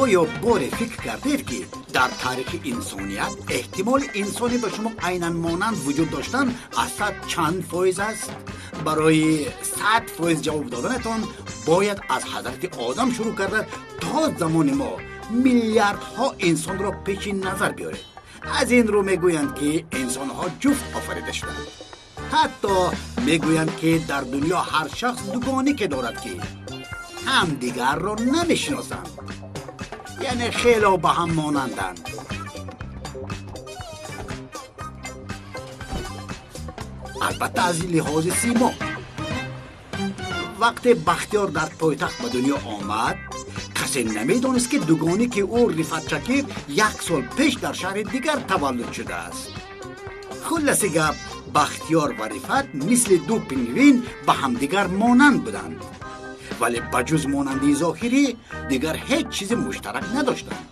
Оё боре фикр кардед, ки дар таърихи инсоният эҳтимоли инсоне ба шумо айнан монанд вуҷуд доштан аз 100 чанд фоиз аст? Барои 100% ҷавоб доданатон бояд аз ҳазрати Одам шурӯъ карда то замони мо миллиардҳо инсонро пеши назар биёред. Аз ин рӯ мегӯянд, ки инсонҳо ҷуфт офарида шуданд. Ҳатто мегӯянд, ки дар дунё ҳар шахс дугонике дорад, ки ҳамдигарро намешиносанд, яъне хело ба ҳам монанданд. Албатта, аз лиҳози симо. Вақте Бахтиёр дар пойтахт ба дунё омад, касе намедонист, ки дугоне ки ӯ Рифат Шакир як сол пеш дар шаҳри дигар таваллуд шудааст. Хулласи гап, Бахтиёр ва Рифат мисли ду пингвин ба ҳамдигар монанд буданд, вале ба ҷуз монандии зоҳирӣ дигар ҳеҷ чизи муштарак надоштанд.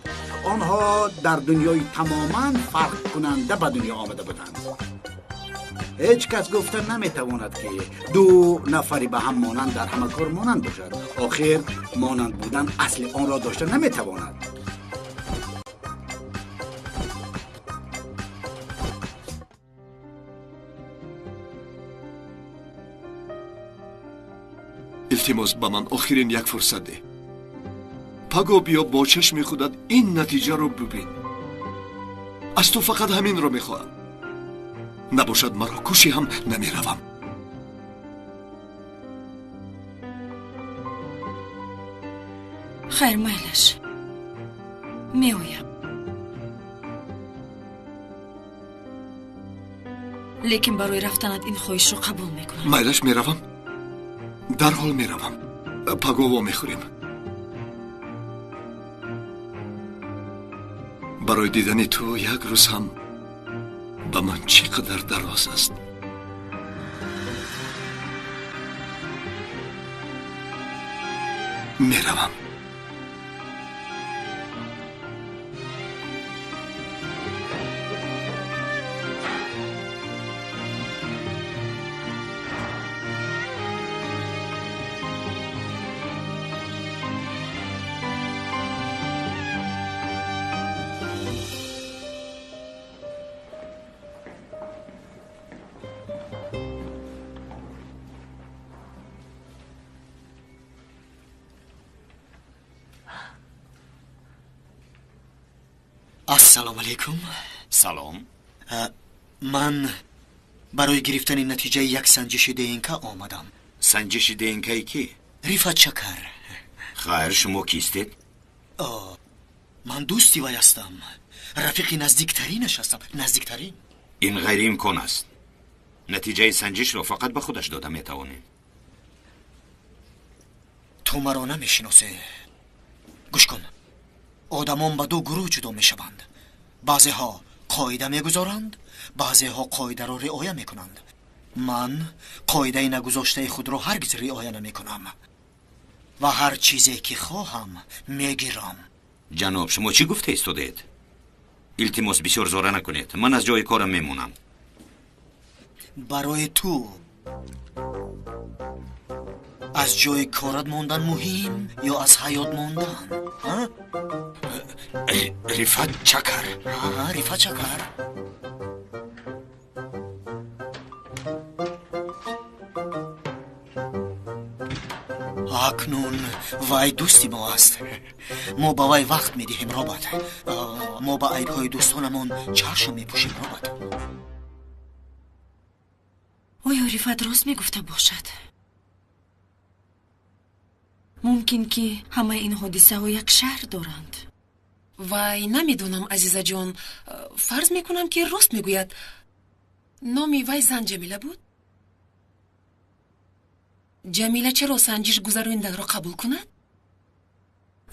Онҳо дар дунёи тамоман фарқкунанда ба дунё омада буданд. Ҳеҷ кас гуфта наметавонад, ки ду нафари ба ҳам монанд дар ҳама кор монанд бошад. Охир монанд будан асли онро дошта наметавонад. Илтимос, ба ман охирин як фурсат деҳ. Паго биё, бо чашми худат ин натиҷаро бубин. Аз ту фақат ҳаминро мехоҳам. Набошад, маро кушӣ ҳам намеравам. Хайр, майлаш, меоям, лекин барои рафтанат ин хоҳишро қабул мекунам. Майлаш, меравам, дарҳол меравам. Паго вомехӯрем. Барои дидани ту як рӯз ҳам ба ман чӣ қадар дароз аст. Меравам. Ассалому алайкум. Салом. Ман барои гирифтани натиҷаи як санҷиши ДНК омадам. Санҷиши ДНКи кӣ? Рифат Шакар. Хайр, шумо кистед? Ман дӯсти вай ҳастам, рафиқи наздиктаринаш ҳастам, наздиктарин. Ин ғайриимкон аст. Натиҷаи санҷишро фақат ба худаш дода метавонем. Ту маро намешиносӣ. Гӯш кун, одамон ба ду гурӯҳ ҷудо мешаванд. Баъзеҳо қоида мегузоранд, баъзеҳо қоидаро риоя мекунанд. Ман қоидаи нагузоштаи худро ҳаргиз риоя намекунам ва ҳар чизе ки хоҳам мегирам. Ҷаноб, шумо чӣ гуфта истодаед? Илтимос, бисёр зора накунед, ман аз ҷои корам мемонам. Барои ту аз ҷои корат мондан муҳим ё аз ҳаёт мондан? Рифат Чакар. Рифат Чакар. Акнун вай дӯсти мо аст. Мо ба вай вақт медиҳем, Роберт. Мо ба айбҳои дӯстонамон чашм мепӯшем, Роберт. Оё Рифат рост мегуфта бошад? Мумкин, ки ҳамаи ин ҳодисаҳо як шаҳр доранд. Вай, намедонам, Азизаҷон. Фарз мекунам, ки рост мегӯяд. Номи вай зан Ҷамила буд? Ҷамила чаро санҷиш гузарониданро қабул кунад?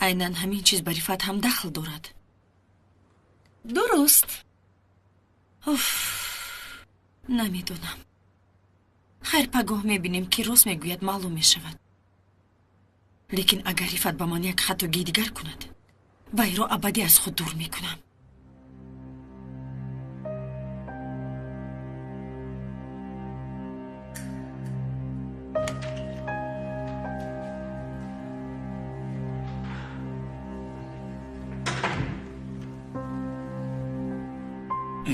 Айнан ҳамин чиз ба Рифат ҳам дахл дорад. Дуруст. Уф, намедонам. Хайр, пагоҳ мебинем, ки рост мегӯяд, маълум мешавад. Лекин агар Рифат ба ман як хатогии дигар кунад, вайро абадӣ аз худ дур мекунам.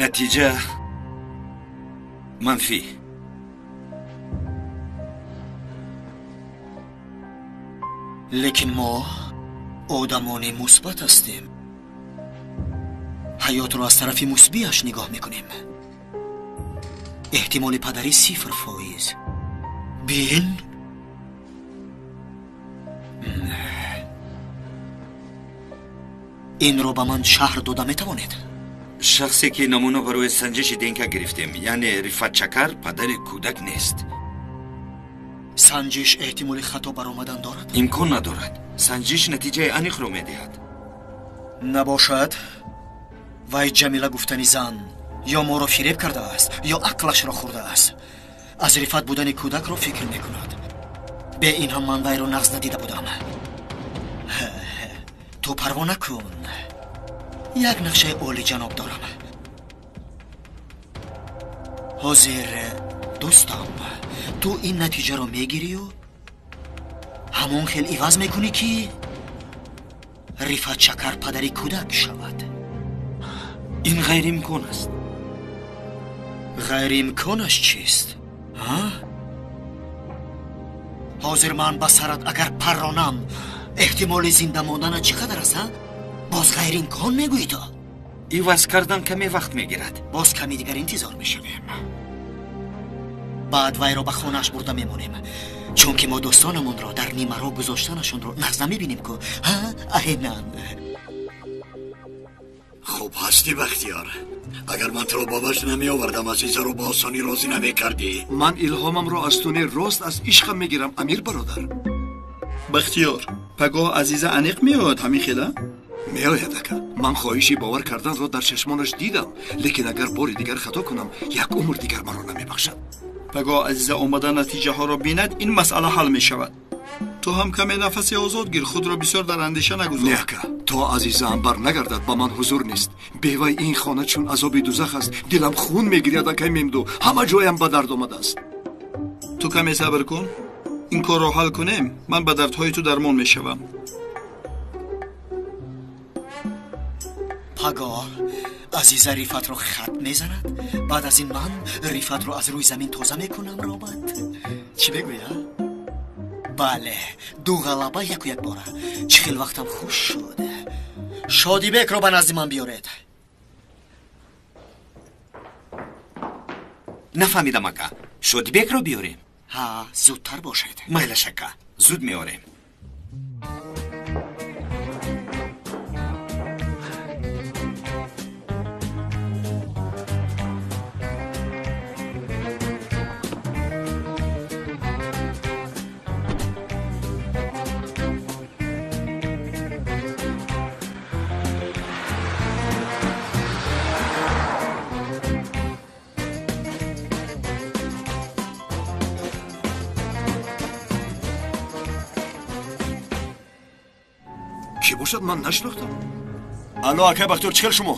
Натиҷа манфӣ. Лекин мо одамони мусбат ҳастем. Ҳаётро аз тарафи мусбиаш нигоҳ мекунем. Эҳтимоли падарӣ 0%. Бин? Инро ба ман шаҳр дода метавонед? Шахсе ки намуна барои санҷиши ДНК гирифтем, яъне Рифат Чакар, падари кӯдак нест. Санҷиш эҳтимоли хато баромадан дорад? Имкон надорад. Санҷиш натиҷаи аниқро медиҳад. Набошад, вай Ҷамила гуфтани зан ё моро фиреб кардааст, ё ақлашро хӯрдааст. Аз Рифат будани кӯдакро фикр мекунад. Бе ин ҳам ман вайро нағз надида будам. Ту парво накун. Як нақшаи олиҷаноб дорам. Ҳозир дӯстам, ту ин натиҷаро мегирию ҳамон хел иваз мекунӣ, ки Рифат Чакар падари кӯдак шавад. Ин ғайриимкон аст. Ғайриимконаш чист? Ҳозир ман ба сарат агар парронам, эҳтимоли зинда монданат чӣ қадар аст? Боз ғайриимкон мегӯӣ ту? Иваз кардан каме вақт мегирад. Боз ками дигар интизор мешавем. Баъд вайро ба хонааш бурда мемонем, чунки мо дӯстонамонро дар нимаро гузоштанашонро нағз намебинем ку. Айнан. Хуб ҳастӣ, Бахтиёр. Агар ман туро ба ваҷд намеовардам, Азизаро ба осонӣ розӣ намекардӣ. Ман илҳомамро аз ту не, рост аз ишқам мегирам, Амир бародар. Бахтиёр, пагоҳ Азиза аниқ меояд ҳамин хела? Меояд, ака. Ман хоҳиши бовар карданро дар чашмонаш дидам, лекин агар бори дигар хато кунам, як умр дигар маро намебахшад. Пагоҳ Азиза омада натиҷаҳоро бинад, ин масъала ҳал мешавад. Ту ҳам каме нафаси озод гир, худро бисёр дар андеша нагузор. Не, ака, то Азизаам барнагардад ба ман ҳузур нест. Бевай ин хона чун азоби дузах аст. Дилам хун мегиряд, акай Мемду. Ҳама ҷоям ба дард омадааст. Ту каме сабр кун. Ин корро ҳал кунем, ман ба дардҳои ту дармон мешавам. Пагоҳ Азиза Рифатро хат мезанад. Баъд аз ин ман Рифатро аз рӯи замин тоза мекунам. Робат, чӣ мегӯя? Бале, ду ғалаба яку якбора. Чӣ хел вақтам хуш шуд. Шодибекро ба назди ман биёред. Нафаҳмидам, ака. Шодибекро биёрем? Ҳа, зудтар бошед. Майлаш, ака, зуд меорем. Кӣ бошад, ман нашинохтам. Алло, акай Бахтиёр, чӣ хел шумо?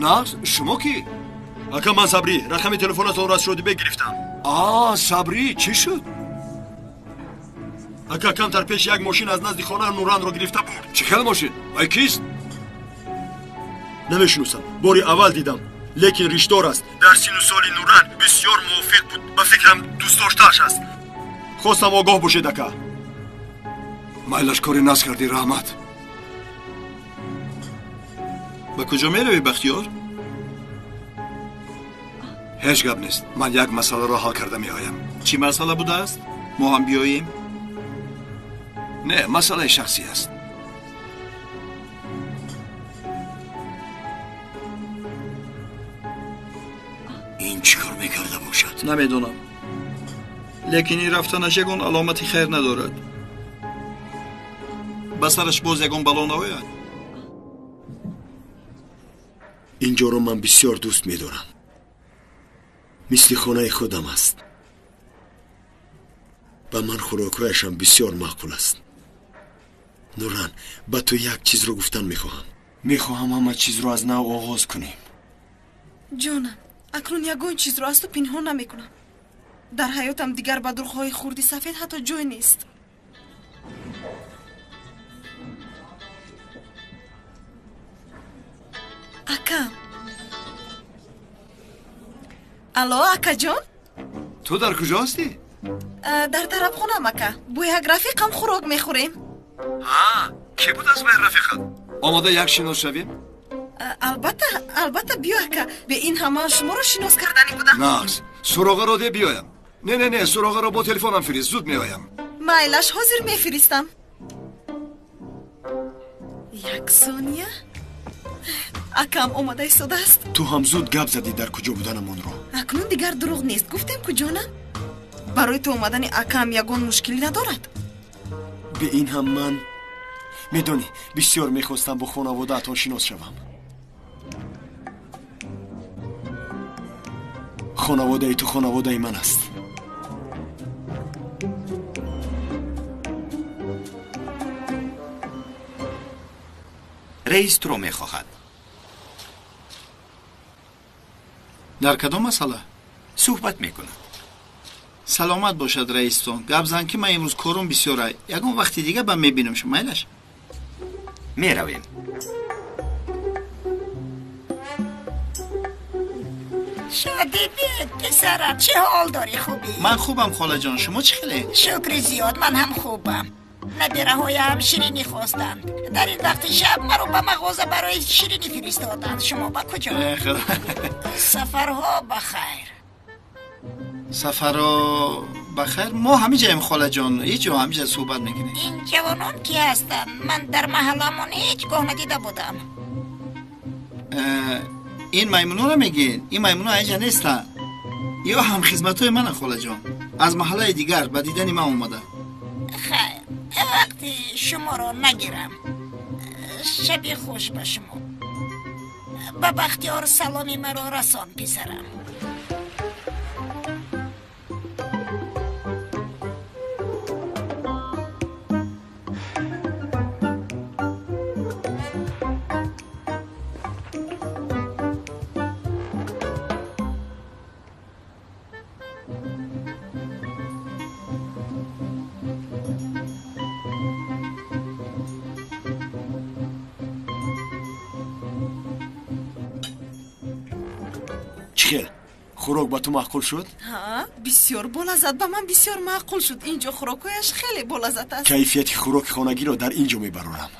Нағз, шумо кӣ? Ака, ман Сабрӣ, рақами телефонатонро аз Шодибек гирифтам. А, Сабрӣ, чӣ шуд? Ака, камтар пеш як мошин аз назди хона Нуранро гирифта бурд. Чӣ хел мошин? Вай кист? Намешиносам, бори аввал дидам, лекин риштдор аст. Дар сину соли Нуран бисёр мувофиқ буд. Ба фикрам дӯстдоштааш аст. Хостам огоҳ бошед, ака. Майлаш, кори наз кардӣ, раҳмат. Ба куҷо меравӣ, Бахтиёр? Ҳеҷ гап нест. Ман як масъаларо ҳал карда меоям. Чӣ масъала будааст? Мо ҳам биёем? Не, масъалаи шахсӣ аст. Ин чӣ кор мекарда бошад? Намедонам. Лекин ин рафтанаш ягон аломати хайр надорад. Ба сараш боз ягон бало наояд. Инҷоро ман бисёр дӯст медорам. Мисли хонаи худам аст. Ба ман хӯрокҳояшам бисёр маъқул аст. Нуран, ба ту як чизро гуфтан мехоҳам. Мехоҳам ҳама чизро аз нав оғоз кунем. Ҷонам, акнун ягон чизро аз ту пинҳон намекунам. Дар ҳаётам дигар ба дурғҳои хурди сафед ҳатто ҷой нест. Акам, Алло, акаҷон? Ту дар куҷо ҳастӣ? Дар тарабхонаам, ака. Бо як рафиқам хӯрок мехӯрем. Ҳа, кӣ буд аз вай рафиқат? Омода як шинос шавем? Албатта, албатта, биё, ака. Бе ин ҳама шуморо шинос карданӣ будам. Нағз, суроғаро де биёям. Не, не, не, суроғаро бо телефонам фирист, зуд меоям. Майлаш, ҳозир мефиристам. Як сония. Акам омада истодааст. Ту ҳам зуд гап задӣ дар куҷо буданамонро. Акнун дигар дурӯғ нест. Гуфтем ку, ҷонам? Барои ту омадани акам ягон мушкилӣ надорад? Бе ин ҳам ман медонӣ, бисёр мехостам бо хонаводаатон шинос шавам. Хонаводаи ту хонаводаи ман аст. Раис туро мехоҳад. Дар кадом масъала? Суҳбат мекунад. Саломат бошад раистон. Гап зан ки ман имрӯз корум бисёр ай. Ягон вақти дига ба мебинам шумо, майлаш? Меравем. Шодибек, писарам, чӣ ҳол дорӣ, хубӣ? Ман хубам, холаҷон, шумо чӣ хеле? Шукри зиёд, ман ҳам хубам. Набираҳоям ширинӣ хостанд. Дар ин вақти шаб маро ба мағоза барои ширинӣ фиристоданд. Шумо ба куҷо? Сафарҳо ба хайр. Сафарҳо ба хайр. Мо ҳамиҷаем, холаҷон, ҳеҷ ҷо ҳамиҷа суҳбат мекунем. Ин ҷавонон кӣ ҳастанд? Ман дар маҳалламон ҳеҷ гоҳ надида будам. Ин маймунонро мегӯед? Ин маймуно ҳеҷа нестанд. Ё ҳамхизматҳои мана, холаҷон, аз маҳаллаи дигар ба дидани ман омада. Хайр, вақти шуморо нагирам. Шаби хуш ба шумо. Ба Бахтиёр саломи маро расон, писарам. Хел, хӯрок ба ту маъқул шуд? Ҳа, бисёр болаззат, ба ман бисёр маъқул шуд. Инҷо хӯрокҳояш хеле болаззат аст. Кайфияти хӯроки хонагиро дар ин ҷо мебарорам.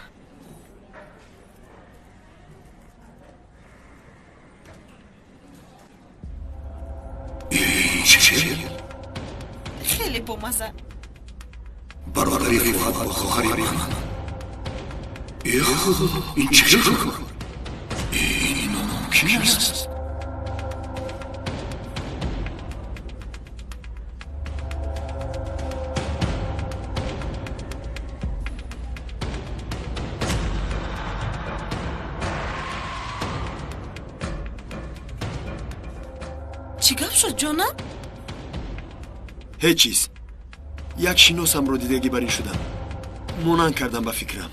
Хеле бомаза. Бародари Рифат бо хоҳари ман. Э худо, ин чӣ шуд? Ин номумкин аст. Чӣ гап шуд, ҷонам? Ҳеҷ чиз. Як шиносамро дидагӣ бар ин шудам. Монанд кардам ба фикрам.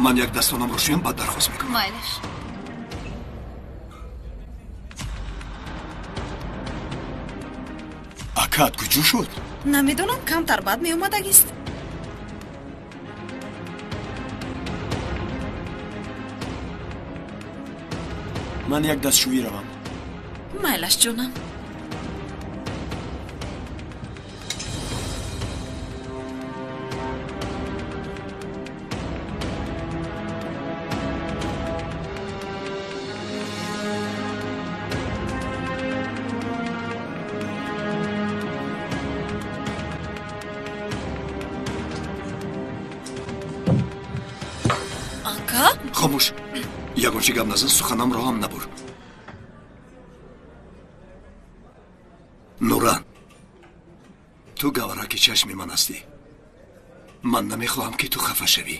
Ман як дастонамро шӯям, баъд дархост мекунам. Майлаш. Акаат куҷо шуд? Намедонам, камтар баъд меомадагист. Ман як дастшӯӣ равам. Майлаш, ҷонам. Ака? Хомӯш. Ягон чӣ гап назан, суханамро ҳам набур. Нуран, ту гавҳараки чашми ман ҳастӣ. Ман намехоҳам ки ту хафа шавӣ.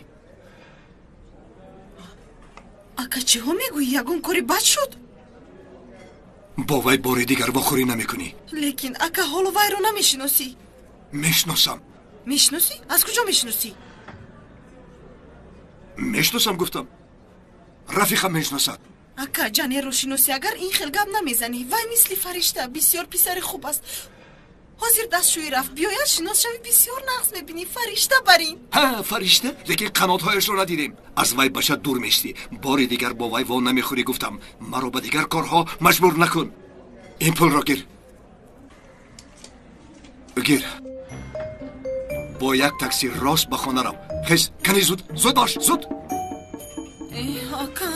Ака, чиҳо мегӯӣ? Ягон кори бад шуд? Бо вай бори дигар вохӯрӣ намекунӣ. Лекин ака, ҳоло вайро намешиносӣ. Мешиносам. Мешиносӣ? Аз куҷо мешиносӣ? Мешиносам, гуфтам. Рафиқам мешиносад. Ака, ҷанерро шиносӣ, агар ин хел гап намезанӣ. Вай мисли фаришта, бисёр писари хуб аст. Ҳозир дастшӯӣ рафт. Биёяд шинос шавӣ, бисёр нағз мебинӣ. Фаришта барин. Ҳа, фаришта? Лекин қанотҳояшро надидем. Аз вай баша дур мештӣ. Бори дигар бо вай во намехӯрӣ гуфтам. Маро ба дигар корҳо маҷбур накун. Ин пулро гир. Гир. Бо як такси рост ба хона рав. Хез, кани зуд, зуд бош, зуд. Ака?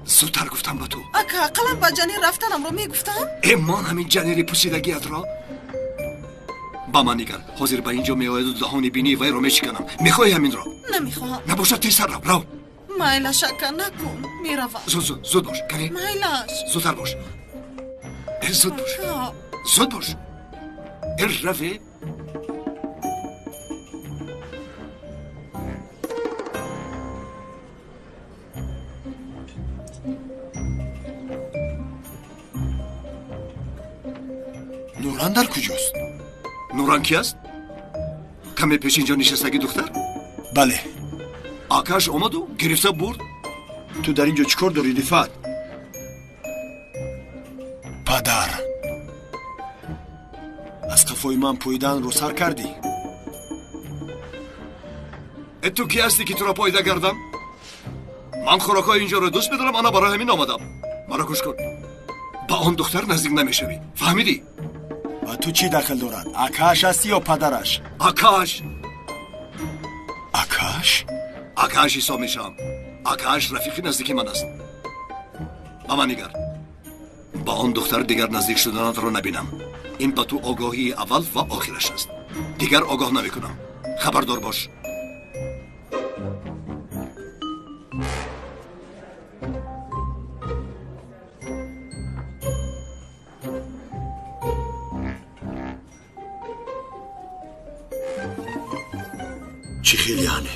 Зудтар гуфтам ба ту. Ака, ақаллан ба ҷанир рафтанамро мегуфтам? Э, ман ҳамин ҷанири пусидагиятро? Ба ман нигар, ҳозир ба ин ҷо меояду даҳони бинии вайро мешиканам. Мехоҳӣ ҳаминро? Намехоҳам. Набошад, тезтар рав, рав. Майлаш, ака, накун, меравам. Зуд, зуд, зуд бош, кани. Майлаш. Зудтар бош. Э, зуд бош. Зуд бош. Э, раве. Нуран дар куҷост? Нуран ки аст? Каме пеш инҷо нишастаги духтар? Бале. Акааш омаду гирифта бурд. Ту дар ин ҷо чӣ кор дорӣ, Рифат? Падар, аз қафои ман поиданро сар кардӣ? Э, ту ки ҳастӣ ки туро поида гардам? Ман хӯрокҳои инҷоро дӯст медорам, ана барои ҳамин омадам. Маро гӯш кун. Ба он духтар наздик намешавӣ. Фаҳмидӣ? Ба ту чӣ дахл дорад? Акааш ҳастӣ ё падараш? Акааш. Акааш? Акааш ҳисоб мешавам. Акааш рафиқи наздики ман аст. Ба ман нигар. Ба он духтар дигар наздик шуданатро набинам. Ин ба ту огоҳии аввал ва охираш аст. Дигар огоҳ намекунам. Хабардор бош. Чӣ хел яъне?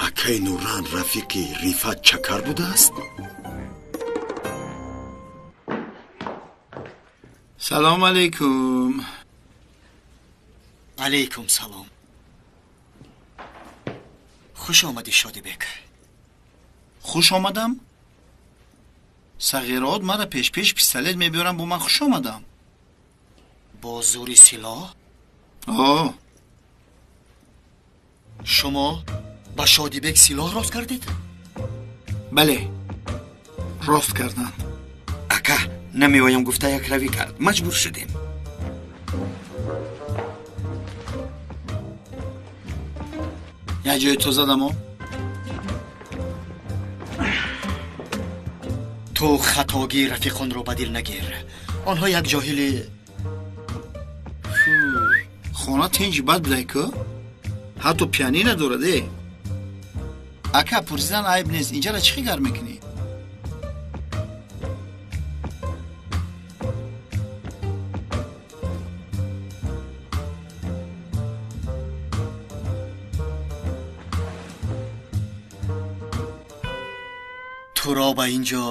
Акаи Нуран рафиқи Рифат Чакар будааст? Салом алейкум. Алейкум салом. Хуш омадӣ, Шодибек. Хуш омадам? Сағирот мара пешпеш пистолет мебиёрам, бо ман хуш омадам. Бо зури силоҳ? О. Шумо ба Шодибек силоҳ рост кардед? Бале, рост карданд. Ака, намеоям гуфта якравӣ кард. Маҷбур шудем. Як ҷои тоза дамо. Ту хатогии рафиқонро ба дил нагир. Онҳо як ҷоҳили хона тинҷ бад будай ку? Ҳатто пианино дорад, э? Ака, пурсидан айб нест. Инҷара чӣ хел гар мекунӣ? Туро ба ин ҷо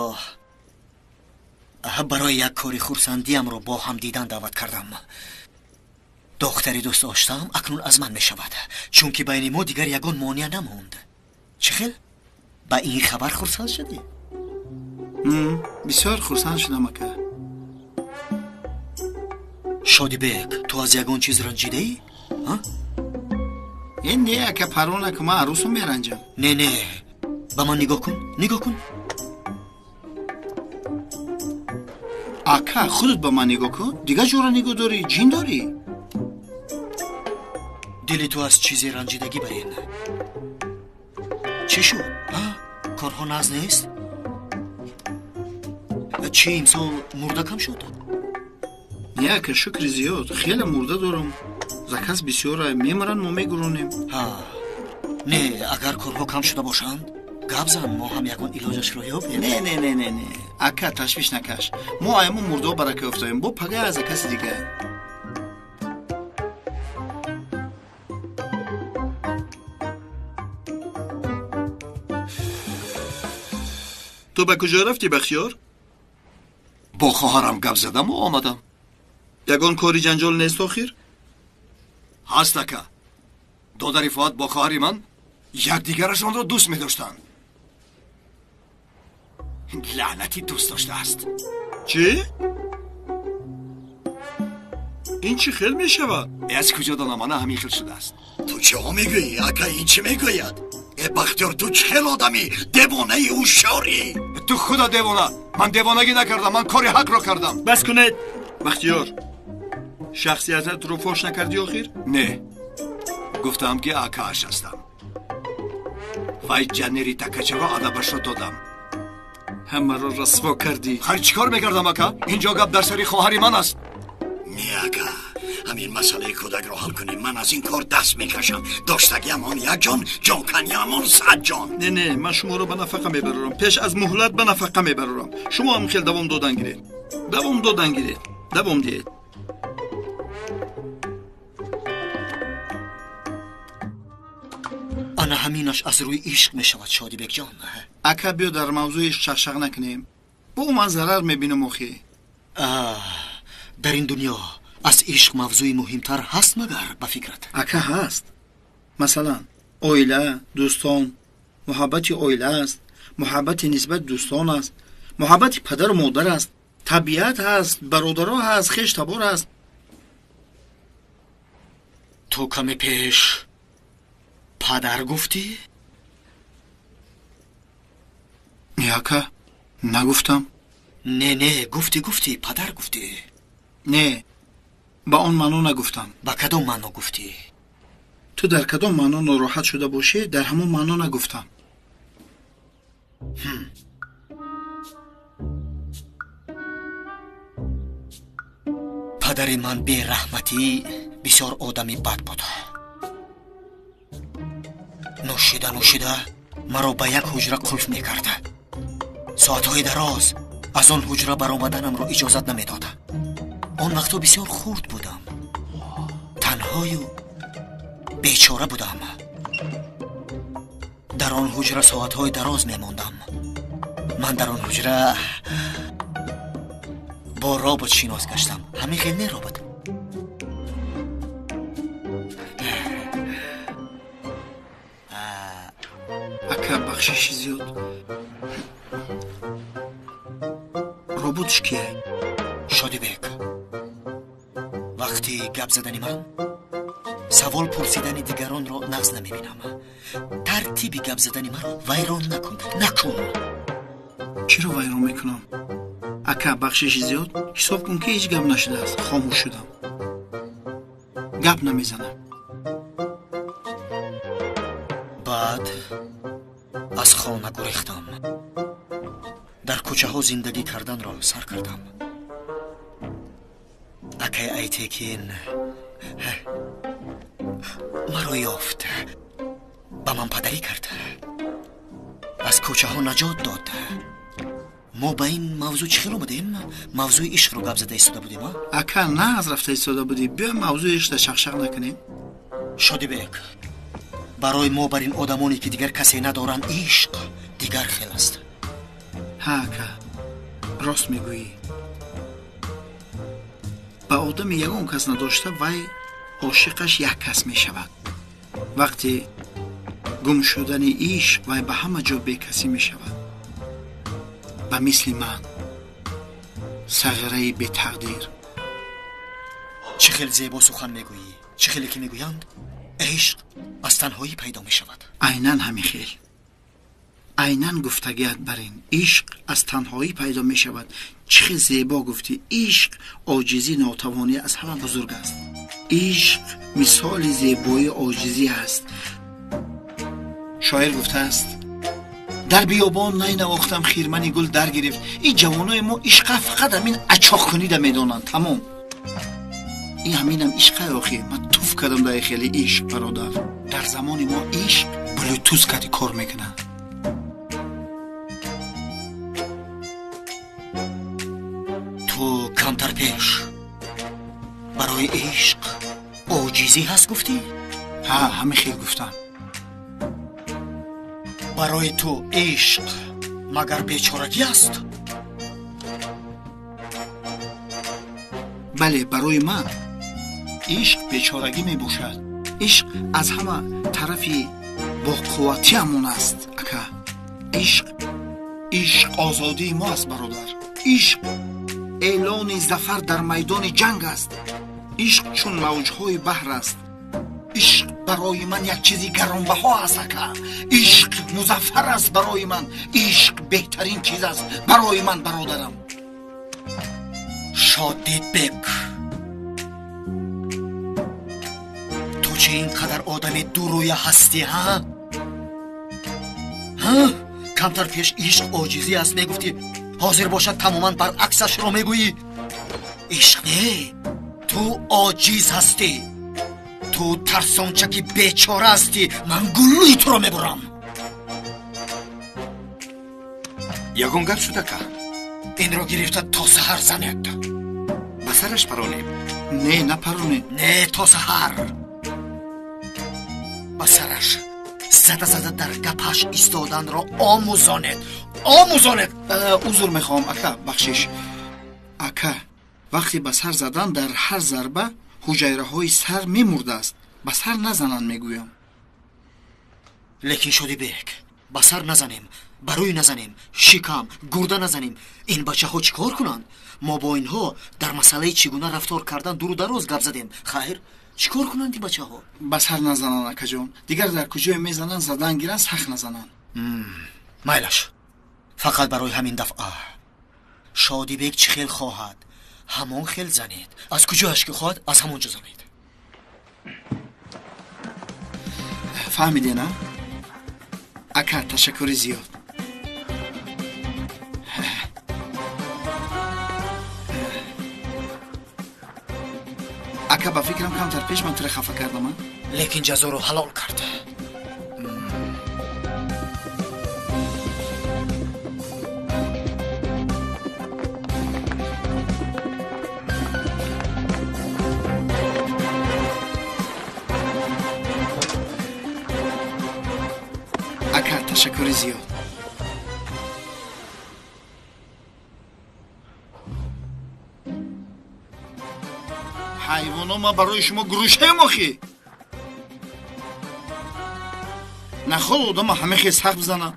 барои як кори хурсандиамро бо ҳам дидан даъват кардам. Духтари дӯст доштаам акнун аз ман мешавад, чунки байни мо дигар ягон монеа намонд. Чӣ хел? Ба ин хабар хурсанд шудӣ? Бисёр хурсанд шудам, ака. Шодибек, ту аз ягон чиз ранҷидаӣ? Э, не, ака, парво накун, ман арӯсу меранҷам. Не, не, ба ман нигоҳ кун, нигоҳ кун. Ака, худат ба ман нигоҳ кун. Дигар ҷора нигоҳ дорӣ, ҷин дорӣ? Дили ту аз чизе ранҷидагӣ барин. Чӣ шуд? Корҳо нағз нест? Чӣ имсол мурда кам шуд? Не, ака, шукри зиёд. Хеле мурда дорам. Заказ бисёра, мемаранд, мо мегуронем. Не, агар корҳо кам шуда бошанд, гап зан, мо ҳам ягон илоҷашро ёбем. Не, не, не, не, не. Ака, ташвиш накаш. Мо аямо мурдао барака ёфтаем. Бо пага аз каси дигар. Ту ба куҷо рафтӣ, Бахтиёр? Бо хоҳарам гап задаму омадам. Ягон кори ҷанҷол нест охир? Ҳаст, ака. Додари Фуат бо хоҳари ман якдигарашонро дӯст медоштанд. Лаънатӣ дӯст доштааст. Чӣ? Ин чӣ хел мешавад? Аз куҷо донам, ана ҳамин хел шудааст. Ту чиҳо мегӯӣ, ака? Ин чӣ мегӯяд? Э, Бахтиёр, ту чӣ хел одамӣ? Девонаи ҳушёрӣ. Ту худо девона. Ман девонагӣ накардам, ман кори ҳақро кардам. Бас кунед, Бахтиёр. Шахсиятатро фош накардӣ охир? Не, гуфтам ки акааш ҳастам. Вай ҷанери такачаро адабашро додам. Ҳамаро расво кардӣ. Хайр, чӣ кор мекардам, ака? Инҷо гап дар сари хоҳари ман аст. Не, ака, ҳамин масъалаи кӯдакро ҳал кунем, ман аз ин кор даст мекашам. Доштагиамон як ҷон, ҷонканиамон 100 ҷон. Не, не, ман шуморо ба нафақа мебарорам. Пеш аз муҳлат ба нафақа мебарорам. Шумо ҳам хел давом додан гиред. Давом додан гиред. Давом диҳед. Ана ҳаминаш аз рӯи ишқ мешавад, Шодибекҷон. Ака, биё дар мавзӯи ишқ чақчақ накунем. Бо ман зарар мебинам охи. Дар ин дунё аз ишқ мавзӯи муҳимтар ҳаст магар ба фикрат? Ака, ҳаст. Масалан, оила, дӯстон, муҳаббати оила аст, муҳаббати нисбат дӯстон аст, муҳаббати падару модар аст, табиат ҳаст, бародаро ҳаст, хеш табор аст. Ту каме пеш падар гуфтӣ? Не, ака, нагуфтам. Не, не, гуфтӣ, гуфтӣ, падар гуфтӣ. Не, ба он маъно нагуфтам. Ба кадом маъно гуфтӣ? Ту дар кадом маъно нороҳат шуда бошӣ, дар ҳамон маъно нагуфтам. Падари ман бераҳматӣ бисёр одами бад буд. Нӯшида нӯшида маро ба як ҳуҷра қулф мекард. Соатҳои дароз аз он ҳуҷра баромаданамро иҷозат намедод. Он вақтҳо бисёр хурд будам, танҳою бечора будам. Дар он ҳуҷра соатҳои дароз мемондам. Ман дар он ҳуҷра бо робот шинос гаштам. Ҳамин хел не, робот? Ака, бахшиши зиёд. Роботш кие? Шодибек, вақти гап задани ман савол пурсидани дигаронро нағз намебинам. Тартиби гап задани маро вайрон накун, накун. Чиро вайрон мекунам? Ака, бахшиши зиёд. Ҳисоб кун ки ҳеҷ гап нашудааст. Хомӯш шудам, гап намезанам. Баъд аз хона гурехтам. Дар кӯчаҳо зиндагӣ карданро сар кардам. Акай Айтекин маро ёфт, ба ман падарӣ кард, аз кӯчаҳо наҷот дод. Мо ба ин мавзӯъ чӣ хел омадем? Мавзӯи ишқро гап зада истода будем, а? Ака, на аз рафта истода будӣ. Биё мавзӯи ишқда чақчақ накунем. Шодибек, барои мо бар ин одамоне ки дигар касе надоранд, ишқ дигар хел аст. Ҳа, ака, рост мегӯӣ. Ба одами ягон кас надошта вай ошиқаш як кас мешавад. Вақте гум шудани ишқ вай ба ҳама ҷо бекасӣ мешавад. Ба мисли ман, сағираи бетақдир. Чӣ хел зебо сухан мегӯӣ. Чӣ хеле ки мегӯянд, ишқ аз танҳоӣ пайдо мешавад. Айнан ҳамин хел. Айнан гуфтагият бар ин. Ишқ аз танҳоӣ пайдо мешавад. Чӣ хел зебо гуфтӣ. Ишқ оҷизӣ, нотавонӣ аз ҳама бузург аст. Ишқ мисоли зебои оҷизӣ аст. Шоир гуфтааст: дар биёбон най навохтам, хирмани гул дар гирифт. Ин ҷавонои мо ишқа фақат ҳамин ачоқкунида медонанд, тамом. Ин ҳаминам ишқай охи. Ман туф кардам дар хеле ишқ, бародар. Дар замони мо ишқ блютуз кади кор мекунад. Ту камтар пеш барои ишқ оҷизӣ ҳаст гуфтӣ? Ҳа, ҳамин хел гуфтам. Барои ту ишқ магар бечорагӣ аст? Бале, барои ман ишқ бечорагӣ мебошад. Ишқ аз ҳама тарафи боқувватиамон аст, ака. Ишқ, ишқ озодии мо аст, бародар. Ишқ эълони зафар дар майдони ҷанг аст. Ишқ чун мавҷҳои баҳр аст. Ишқ барои ман як чизи гаронбаҳо аст, ака. Ишқ музаффар аст барои ман. Ишқ беҳтарин чиз аст барои ман, бародарам. Шодибек, ту чӣ ин қадар одами дурӯя ҳастӣ, ҳа? Ҳа? Камтар пеш ишқ оҷизӣ аст мегуфтӣ, ҳозир бошад тамоман баръаксашро мегӯӣ. Ишқ не, ту оҷиз ҳастӣ. Ту тарсончаки бечора ҳастӣ. Ман гуллӯи туро мебурам. Ягон гап шуд, ака? Инро гирифта то саҳар занед. Ба сараш паронем? Не, напаронем. Не, то саҳар. Ба сараш зада зада дар гапаш истоданро омӯзонед, омӯзонед. Узр мехоҳам, ака, бахшиш. Ака, вақте ба сар задан дар ҳар зарба ҳуҷайраҳои сар мемурдааст. Ба сар назананд, мегӯям. Лекин Шодибек, ба сар назанем, ба рӯй назанем, шикам, гурда назанем. Ин бачаҳо чӣ кор кунанд? Мо бо инҳо дар масъалаи чӣ гуна рафтор кардан дуру дароз гап задем. Хайр, чӣ кор кунанд ин бачаҳо? Ба сар назананд, акаҷон. Дигар дар куҷое мезананд, задан гиранд, сахт назананд. Майлаш, фақат барои ҳамин дафъа. Шодибек чӣ хел хоҳад, ҳамон хел занед. Аз куҷояш ки хоҳад, аз ҳамон ҷо занед. Фаҳмиде, на? Ака, ташаккури зиёд. Ака, ба фикрам камтар пеш ман тура хафа кардам, а? Лекин ҷазоро ҳалол кард. Ака, ташаккури зиёд. Ҳайвоно, ман барои шумо грушаем охӣ. Нахол одама ҳама хел сахт бизанам.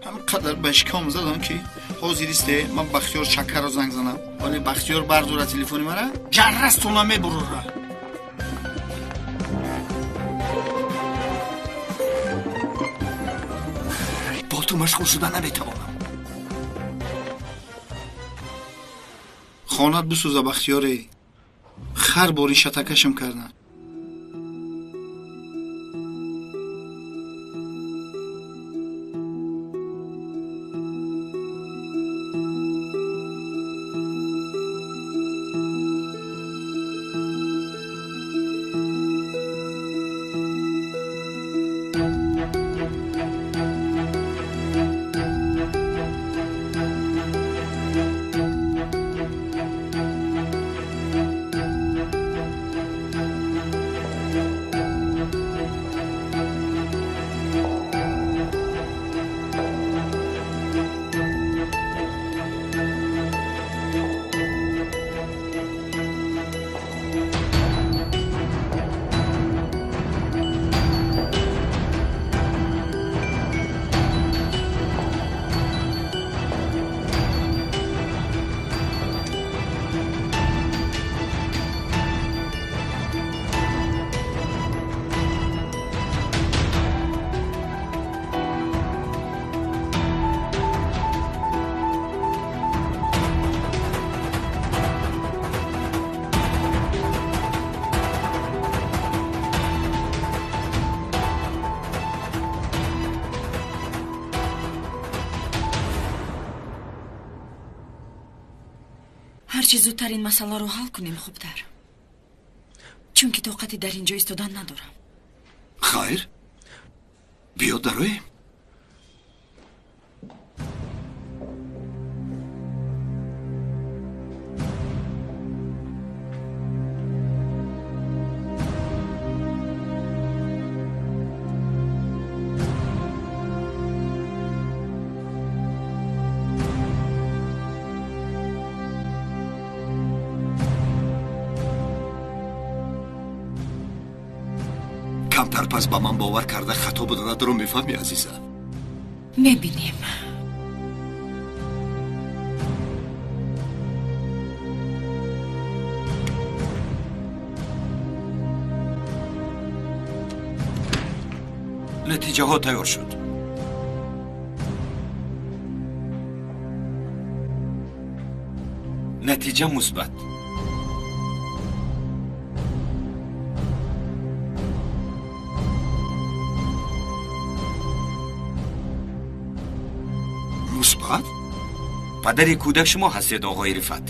Ҳам қадар ба шикам задам ки ҳозир исте ман Бахтиёр Шакарро занг занам. Вале Бахтиёр бардора телефони мара, ҷаррастона мебурора. Бо ту машғул шуда наметавонам. Хонат бисӯза, Бахтиёре. Хар бори шатакашам карданд. Ҳарчи зудтар ин масъаларо ҳал кунем хубтар, чунки тоқати дар ин ҷо истодан надорам. Хайр, биё дароем. Камтар пас ба ман бовар карда хато буданатро мефаҳмӣ, азиза. Мебинем. Натиҷаҳо тайёр шуд. Натиҷа мусбат. Мусбат? Падари кӯдак шумо ҳастед, оғои Рифат.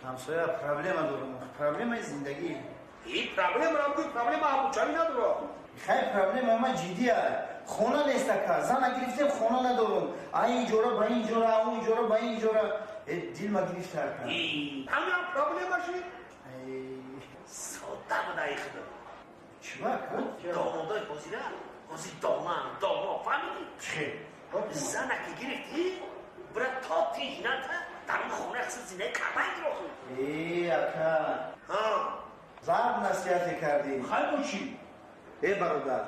Ҳамсоя проблема дорам. Проблемаи зиндагӣ. Проблема гӯй, проблема абучавӣ надорам. Хай, проблема ма ҷиддия. Хона нест ака. Зана гирифтем, хона надорам. А ин ҷора ба ин ҷора, а он ҷора ба ин ҷора. Дилма гирифта ака. Ҳамин проблема ши? Сода буда ихда. Чиба ака? Домодои ҳозира, ҳозир доман, домо, фаҳмидӣ? Чӣ? Зана ки гирифтӣ, бира то тинҷ ната дар он хона қисм зиндагӣ кардан гирохӣ. Э, ака. Зарб насиҳате кардӣ. Хай бо чӣ? Э, бародар.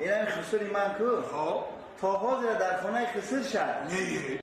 Инами хусури ман ку? То ҳозира дар хонаи хусур шад. Не.